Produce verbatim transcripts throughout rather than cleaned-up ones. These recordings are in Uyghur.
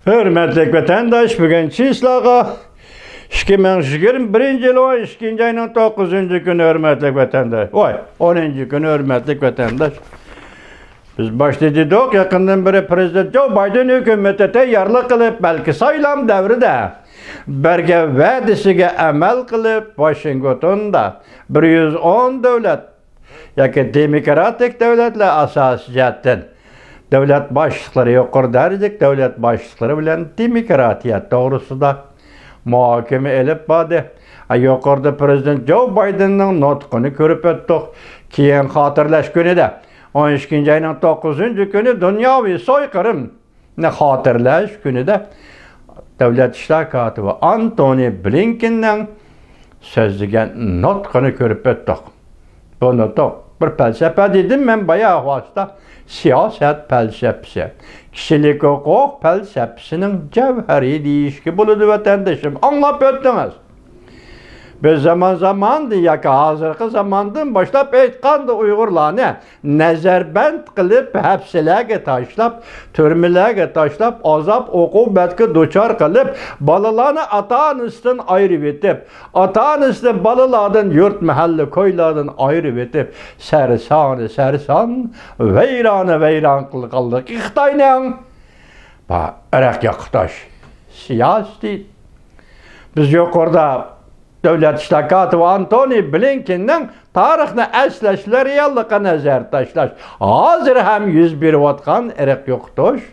ھۆرمەتلىك ۋەتەنداش، بۈگۈن چىسلاغا ئىككى مىڭ يىگىرمە بىرىنچى يىل ئون ئىككىنچى ئاينىڭ توققۇزىنچى كۈنى، ھۆرمەتلىك ۋەتەنداش. ۋاي، ئونىنچى كۈنى، ھۆرمەتلىك ۋەتەنداش. بىز باشتا دېدۇق، يېقىندىن بېرى پىرېزىدېنت جو بايدېن ھۆكۈمىتى تەييارلىق قىلىپ، بەلكى سايلام دەۋرىدە بەرگەن ۋەدىسىگە ئەمەل قىلىپ، ۋاشىنگتوندا بىر يۈز ئون دۆلەت ياكى دېموكراتىك دۆلەتلەر ئاساسىي جەھەتتىن دۆلەت باشلىقلىرى، يۇقىرى دەرىجىلىك دۆلەت باشلىقلىرى بىلەن دېموكراتىيە توغرىسىدا مۇھاكىمە ئېلىپ باردى. يۇقىرىدا پىرېزىدېنت جو بايدېننىڭ نۇتقىنى كۆرۈپ ئۆتتۇق. كېيىن خاتىرىلەش كۈنىدە، ئون ئىككىنچى ئاينىڭ توققۇزىنچى كۈنى دۇنياۋى سويقىرىمنى خاتىرىلەش كۈنىدە دۆلەت ئىشلار كاتىپى ئانتونى بلىنكېننىڭ سۆزلىگەن نۇتقىنى كۆرۈپ ئۆتتۇق. بۇ نۇتۇق بىر پەلسەپە دېدىم مەن بايا ۋاسىتە، سىياسەت پەلسەپىسى، كىشىلىك ھوقۇق پەلسەپىسىنىڭ جەۋھىرى دېيىشكە بولىدۇ، ۋەتەندىشىم. ئاڭلاپ ئۆتتىڭىز. بىز زامان زاماندىن ياكى ھازىرقى زاماندىن باشلاپ ئېيتقاندا، ئۇيغۇرلارنى نەزەربەند قىلىپ، ھەپسىلەرگە تاشلاپ، تۈرمىلەرگە تاشلاپ، ئازاب ئوقۇبەتكە دۇچار قىلىپ، بالىلارنى ئاتا-ئانىسىدىن ئايرىۋېتىپ، ئاتا-ئانىسىنى بالىلاردىن، يۇرت، مەھەللە، كويلاردىن ئايرىۋېتىپ، سەرسانى سەرسان، ۋەيرانى ۋەيران قىلغانلىقى خىتاينىڭ بۇ ئىرق يوقىتىش سىياسىتى. بىز يۇقىرىدا دۆلەت ئىشلار كاتىپى ئانتونى بلىنكېننىڭ تارىخنى ئەسلەش بىلەن رېئاللىققا نەزەر تاشلاش، ھازىر ھەم يۈز بېرىۋاتقان ئىرق يوقىتىش،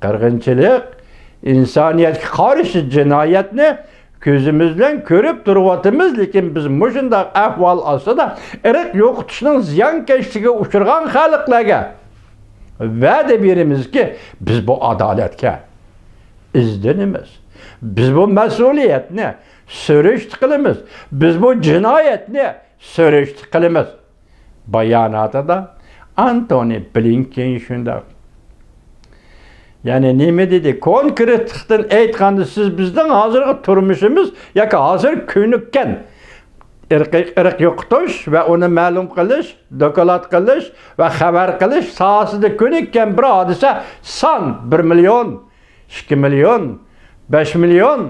قىرغىنچىلىق، ئىنسانىيەتكە قارشى جىنايەتنى كۆزىمىز بىلەن كۆرۈپ تۇرۇۋاتىمىز، لېكىن بىز مۇشۇنداق ئەھۋال ئاستىدا ئىرق يوقىتىشنىڭ زىيانكەشلىكىگە ئۇچرىغان خەلقلەرگە ۋەدە بېرىمىزكى، بىز بۇ ئادالەتكە ئىزدىنىمىز. بىز بۇ مەسئۇلىيەتنى سۈرۈشتە قىلىمىز. بىز بۇ جىنايەتنى سۈرۈشتە قىلىمىز. باياناتىدا ئانتونى بلىنكېن شۇنداق. يەنى نېمە دېدى؟ كونكرېتلىقتىن ئېيتقاندا، سىز بىزنىڭ ھازىرقى تۇرمۇشىمىز ياكى ھازىر كۆنۈككەن ئىرقىي، ئىرق يوقىتىش ۋە ئۇنى مەلۇم قىلىش، دوكلات قىلىش ۋە خەۋەر قىلىش ساھەسىدە كۆنۈككەن بىر ھادىسە سان، بىر مىليون، ئىككى مىليون، بەش مىليون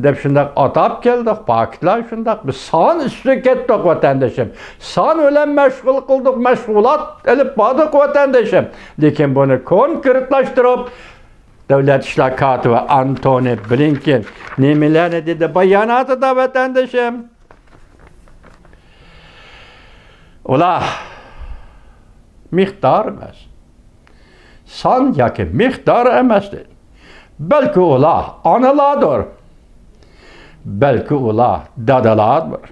دەپ شۇنداق ئاتاپ كەلدۇق. پاكىتلار شۇنداق. بىز سان ئۈستىگە كەتتۇق، ۋەتەندىشىم. سان بىلەن مەشغۇل قىلدۇق، مەشغۇلات ئېلىپ باردۇق، ۋەتەندىشىم. لېكىن بۇنى كونكرېتلاشتۇرۇپ، دۆلەت ئىشلار كاتىپى ئانتونى بلىنكېن نېمىلەرنى دېدى باياناتىدا، ۋەتەندىشىم؟ ئۇلار مىقدار ئەمەس. سان ياكى مىقدار ئەمەس. بەلكى ئۇلار ئانىلاردۇر. بەلكى ئۇلار دادىلاردۇر.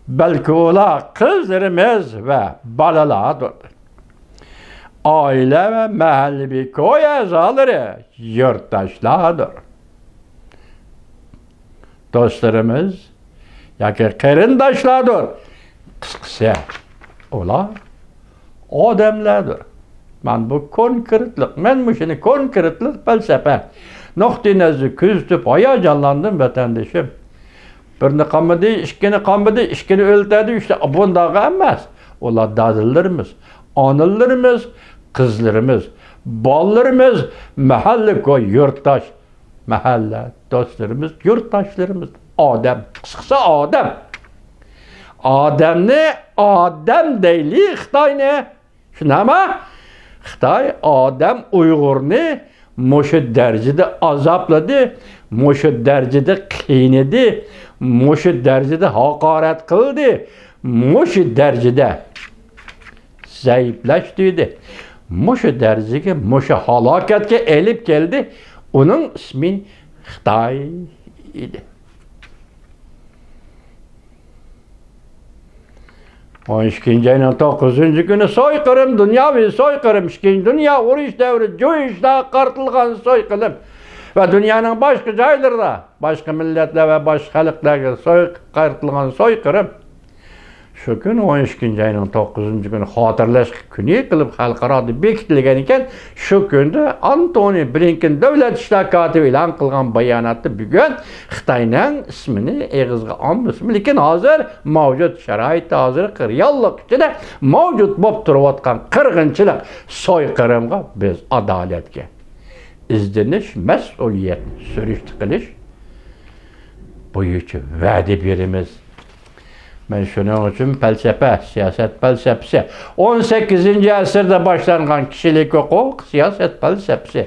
بەلكى ئۇلار قىزلىرىمىز ۋە بالىلاردۇر. ئائىلە ۋە مەھەللىۋى كوي ئەزالىرى، يۇرتداشلاردۇر. دوستلىرىمىز ياكى قېرىنداشلاردۇر. قىسقىسى، ئۇلار ئادەملەردۇر. مانا بۇ كونكرېتلىق. مەن مۇشۇنى كونكرېتلىق پەلسەپە نۇقتىئىنەزىرى كۆزىتىپ ھاياجانلاندىم، ۋەتەندىشىم. بىرنى قامىدى، ئىككىنى قامىدى، ئىككىنى ئۆلتۈردى، ئۈچتە، بۇنداق ئەمەس. ئۇلار دادىلىرىمىز، ئانىلىرىمىز، قىزلىرىمىز، بالىلىرىمىز، مەھەللە كوي، يۇرتداش، مەھەللە دوستلىرىمىز، يۇرتداشلىرىمىز، ئادەم، قىسقىسى ئادەم. ئادەمنى ئادەم دەيلى خىتاينى. شۇنداقمۇ؟ خىتاي ئادەم ئۇيغۇرنى مۇشۇ دەرىجىدە ئازابلىدى، مۇشۇ دەرىجىدە قىينىدى، مۇشۇ دەرىجىدە ھاقارەت قىلدى، مۇشۇ دەرىجىدە زەئىپلەشتۈردى. مۇشۇ دەرىجىگە، مۇشۇ ھالاكەتكە ئېلىپ كەلدى. ئۇنىڭ ئىسمى خىتاي ئىدى. ئون ئىككىنچى ئاينىڭ توققۇزىنچى كۈنى سويقىرىم، دۇنياۋى سويقىرىم، ئىككىنچى دۇنيا ئۇرۇش دەۋرى، جۇيۇشلارغا قارىتىلغان سويقىرىم ۋە دۇنيانىڭ باشقا جايلىرىدا باشقا مىللەتلەر ۋە باشقا خەلقلەرگە سوي-، قارىتىلغان سويقىرىم. شۇ كۈنى، ئون ئىككىنچى ئاينىڭ توققۇزىنچى كۈنى خاتىرىلەش كۈنى قىلىپ خەلقئارادا بېكىتىلگەن ئىكەن. شۇ كۈندە ئانتونى بلىنكېن دۆلەت ئىشلار كاتىپى ئېلان قىلغان باياناتتا بۈگۈن خىتاينىڭ ئىسمىنى ئېغىزغا ئالمىسىمۇ، لېكىن ھازىر مەۋجۇت شارائىتتا، ھازىرقى رېئاللىق ئىچىدە مەۋجۇت بولۇپ تۇرۇۋاتقان قىرغىنچىلىق، سويقىرىمغا بىز ئادالەتكە ئىزدىنىش، مەسئۇلىيەتنى سۈرۈشتە قىلىش بويىچە ۋەدە بېرىمىز. مەن شۇنىڭ ئۈچۈن پەلسەپە، سىياسەت پەلسەپىسى، ئون سەككىزىنچى ئەسىردە باشلانغان كىشىلىك ھوقۇق سىياسەت پەلسەپىسى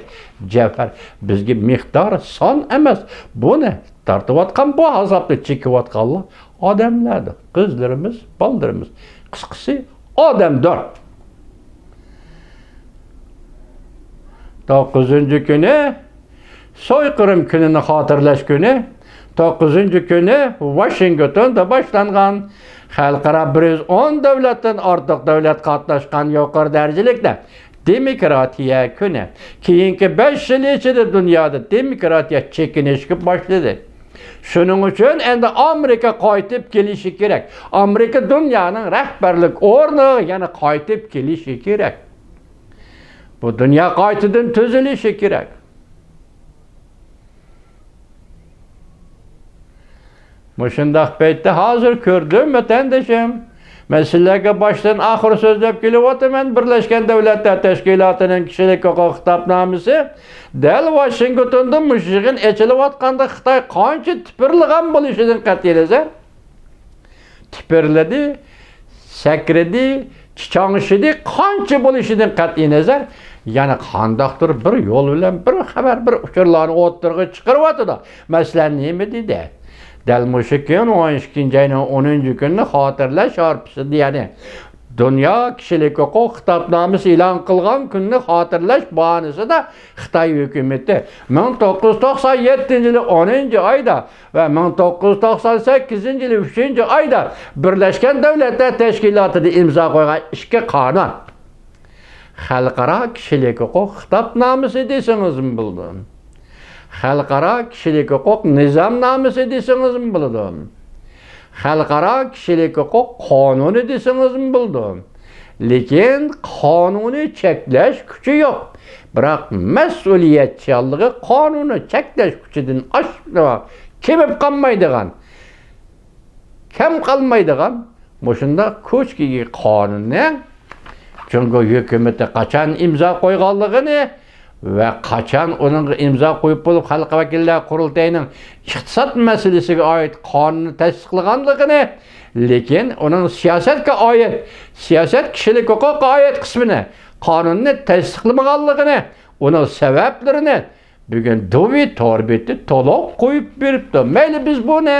جەۋھەر بىزگە مىقدار، سان ئەمەس، بۇنى تارتىۋاتقان، بۇ ئازابنى چېكىۋاتقانلار ئادەملەردۇر. قىزلىرىمىز، بالىلىرىمىز، قىسقىسى، ئادەمدۇر. توققۇزىنچى كۈنى سويقىرىم كۈنىنى خاتىرىلەش كۈنى، توققۇزىنچى كۈنى ۋاشىنگتوندا باشلانغان خەلقئارا بىر يۈز ئون دۆلەتتىن ئارتۇق دۆلەت قاتناشقان يۇقىرى دەرىجىلىك دېموكراتىيە كۈنى. كېيىنكى بەش يىل ئىچىدە دۇنيادا دېموكراتىيە چېكىنىشكە باشلىدى. شۇنىڭ ئۈچۈن ئەمدى ئامېرىكا قايتىپ كېلىشى كېرەك. ئامېرىكا دۇنيانىڭ رەھبەرلىك ئورنىغا يەنە قايتىپ كېلىشى كېرەك. بۇ دۇنيا قايتىدىن تۈزۈلۈشى كېرەك. مۇشۇنداق پەيتتە ھازىر كۆردۈم، ۋەتەندىشىم. مەن سىلەرگە باشتىن ئاخىر سۆزلەپ كېلىۋاتىمەن. بىرلەشكەن دۆلەتلەر تەشكىلاتىنىڭ كىشىلىك ھوقۇق خىتابنامىسى دەل ۋاشىنگتوندا مۇشۇ يىغىن ئېچىلىۋاتقاندا خىتاي قانچە تىپىرلىغان بولۇشىدىن قەتئىينەزەر، تىپىرلىدى، سەكرىدى، چىچاڭشىدى، قانچە بولۇشىدىن قەتئىينەزەر، يەنە قانداقتۇر بىر يول بىلەن بىر خەۋەر، بىر ئۇچۇرلارنى ئوتتۇرىغا چىقىرىۋاتىدۇ. مەسىلەن، نېمە دېدى؟ دەل مۇشۇ كۈن، ئون ئىككىنچى ئاينىڭ ئونىنچى كۈنىنى خاتىرىلەش ھارپىسىدا، يەنى دۇنيا كىشىلىك ھوقۇق خىتابنامىسى ئېلان قىلغان كۈننى خاتىرىلەش باھانىسىدا خىتاي ھۆكۈمىتى مىڭ توققۇز يۈز توقسان يەتتىنچى يىلى ئونىنچى ئايدا ۋە مىڭ توققۇز يۈز توقسان سەككىزىنچى يىلى ئۈچىنچى ئايدا بىرلەشكەن دۆلەتلەر تەشكىلاتىدا ئىمزا قويغان ئىككى قانۇن، خەلقئارا كىشىلىك ھوقۇق خىتابنامىسى دېسىڭىزمۇ بولىدۇ. خەلقئارا كىشىلىك ھوقۇق نىزامنامىسى دېسىڭىزمۇ بولىدۇ. خەلقئارا كىشىلىك ھوقۇق قانۇنى دېسىڭىزمۇ بولىدۇ. لېكىن قانۇنىي چەكلەش كۈچى يوق. بىراق مەسئۇلىيەتچانلىقى قانۇنىي چەكلەش كۈچىدىن ئاشما كېمىپ قالمايدىغان، كەم قالمايدىغان مۇشۇنداق كوچكىگە قانۇننى جۇڭگو ھۆكۈمىتى قاچان ئىمزا قويغانلىقىنى ۋە قاچان ئۇنىڭغا ئىمزا قويۇپ بولۇپ، خەلق ۋەكىللەر قۇرۇلتىيىنىڭ ئىقتىساد مەسىلىسىگە ئائىت قانۇننى تەستىقلىغانلىقىنى، لېكىن ئۇنىڭ سىياسەتكە ئائىت، سىياسەت كىشىلىك ھوقۇققا ئائىت قىسمىنى، قانۇننى تەستىقلىمىغانلىقىنى، ئۇنىڭ سەۋەبلىرىنى بۈگۈن دۇۋى تور بېتى تولۇق قويۇپ بېرىپتۇ. مەيلى بىز بۇنى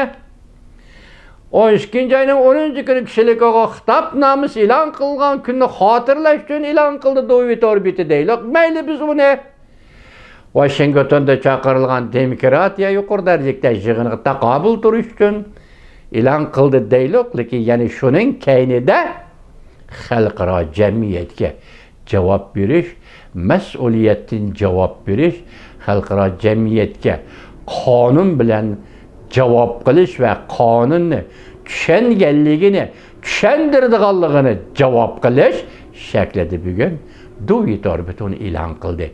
ئون ئىككىنچى ئاينىڭ ئونىنچى كۈنى كىشىلىك ھوقۇق خىتابنامىسى ئېلان قىلغان كۈننى خاتىرىلەش ئۈچۈن ئېلان قىلدى دۇۋى تور بېتى دەيلۇق. مەيلى بىز ئۇنى ۋاشىنگتوندا چاقىرىلغان دېموكراتىيە يۇقىرى دەرىجىلىك يىغىنىغا تاقابىل تۇرۇش ئۈچۈن ئېلان قىلدى دەيلۇق، لېكىن يەنە شۇنىڭ كەينىدە خەلقئارا جەمئىيەتكە جاۋاب بېرىش، مەسئۇلىيەتتىن جاۋاب بېرىش، خەلقئارا جەمئىيەتكە قانۇن بىلەن جاۋاب قىلىش ۋە قانۇننى چۈشەنگەنلىكىنى، چۈشەندۈرىدىغانلىقىنى جاۋاب قىلىش شەكلىدە بۈگۈن دۇۋى تور بېتى ئېلان قىلدى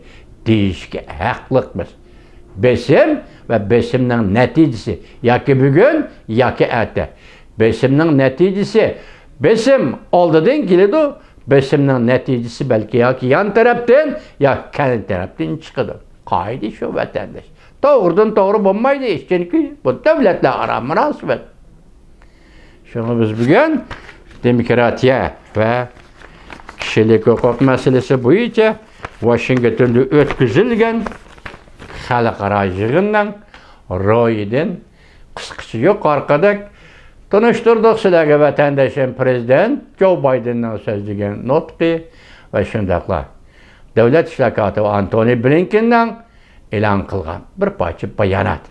دېيىشكە ھەقلىقمىز. بېسىم ۋە بېسىمنىڭ نەتىجىسى ياكى بۈگۈن، ياكى ئەتە. بېسىمنىڭ نەتىجىسى، بېسىم ئالدىدىن كېلىدۇ، بېسىمنىڭ نەتىجىسى بەلكى ياكى يان تەرەپتىن، ياكى كەينى تەرەپتىن چىقىدۇ. قائىدە شۇ، ۋەتەنداش. توغرىدىن توغرا بولمايدۇ ھېچ، چۈنكى بۇ دۆلەتلەر ئارا مۇناسىۋەت. شۇڭا بىز بۈگۈن دېموكراتىيە ۋە كىشىلىك ھوقۇق مەسىلىسى بويىچە ۋاشىنگتوندا ئۆتكۈزۈلگەن خەلقئارا يىغىننىڭ روھىدىن قىسقىچە يۇقىرىقىدەك تونۇشتۇردۇق سىلەرگە ۋەتەندىشىم پىرېزىدېنت جو بايدېننىڭ سۆزلىگەن نۇتقى ۋە شۇنداقلا دۆلەت ئىشلار كاتىپى ئانتونى بلىنكېننىڭ ئېلان قىلغان بىر پارچە بايانات.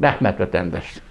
رەھمەت، ۋەتەنداشلار.